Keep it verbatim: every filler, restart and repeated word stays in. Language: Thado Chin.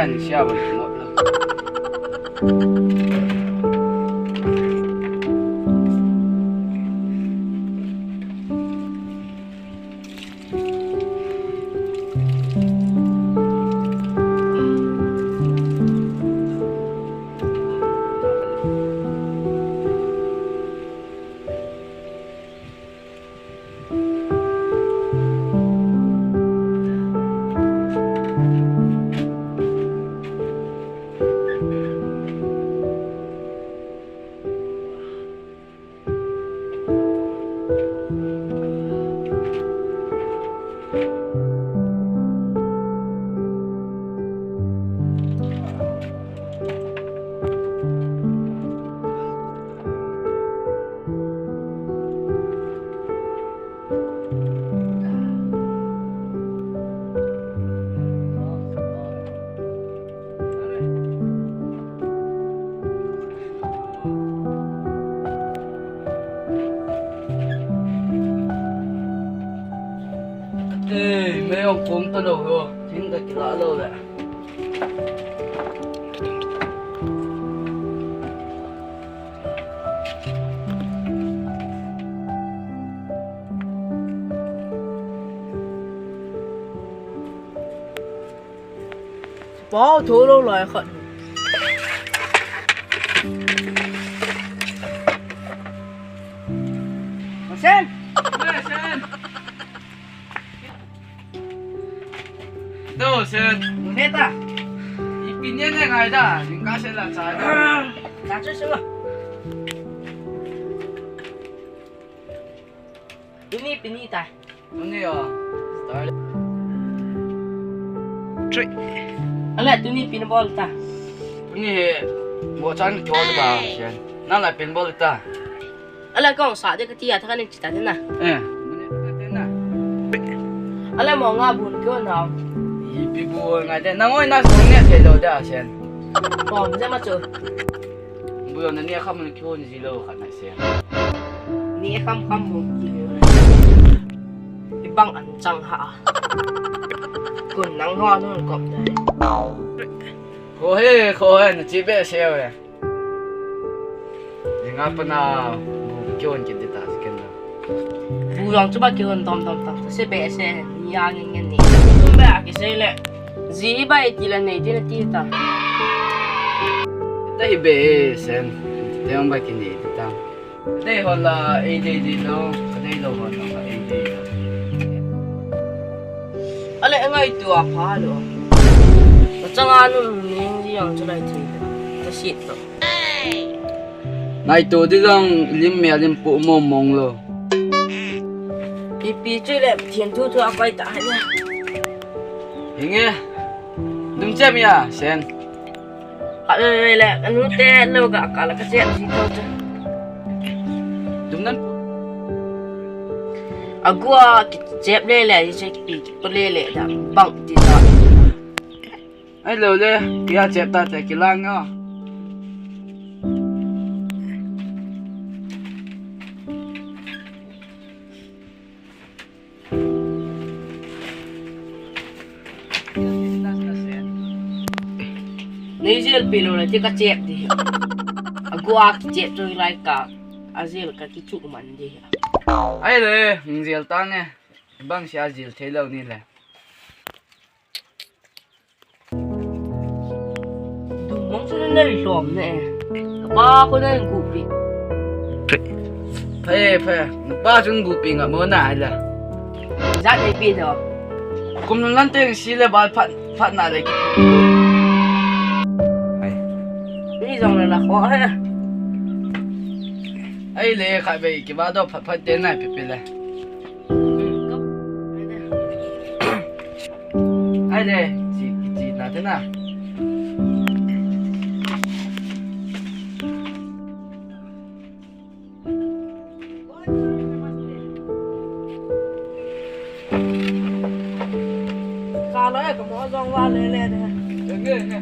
Siapa? Ei, mei ong kong ta lo ho. Thing ta kila lo le. Pau tho lo lai khat. Sen. Sen. Đâu Sen? Neta. Ipin ne ngai da, ning ka se la cha da. Cha chu se ma. Tuni pini ta. Tuni yo. Start. Three. Ala tuni pin bol ta. Tuni he. Bo chan kyo ba Sen. Na la pin bol ta. Ala kong sa de ka tia tha ka ni chita na. Eh. Ala mo nga bun kyo na. Ipi bu nga de. Na ngoi na song ne se lo da Sen. Pom je ma chu. Bu yo na ni kham kyo ni ji lo khat na Sen. Ni kham kham bu ki. Ibang an chang ha. Kun nang ho nun kop dai. Kho he, kho he, na chi be se we. Nga pa na bu kihon kit ding ta si ken na. Bu jong chu ba kihon dom dom ta. Se be se ni a ngen ngen ni. Tum be a ki se le. Ji ba i ti la nei ti na ti ta. Ta hi be Sen. Te ong ba ki nei ti ta. Dei hon la ei dei dei lo. Dei lo hon la ei dei lo. Ale ngai tu a pha lo. Changa nu ning ji jong chu lai ti. Ta sit lo. Nai to di jong lim me lim pu mong mong lo. Ipi chu le Pathen thu thu a pai ta ha nia. Hinge. Dum che mi a Sen. A le le le anu te lo ga ka la ka che ji to chu. Dum nan. Agua ki chep le le ji che ki pi ki pu le le da bang ti da. Ai lo le, kia chep ta te kilang a. Nei jel pi lo le te ka chep di. Agua ki chep to lai ka. A jel ka ki chu man di. Ai le, jel ta ne. Bang sia jel thei lo ni le. Dum mong chu nei lom ne. Ka pa ko nei gupi. Phe, phe. Pa chun gupi nga mo na la. Jat nei pi do. Kum nun lan teng si le bal phat, phat na le. Ai. Ni jong le la kho he. Ai le kha be ki ba do phat phat te na pi pi le. Ai le, chi, chi na te na. Ka lo e, ka mo jong wa le le de. Nge, nge.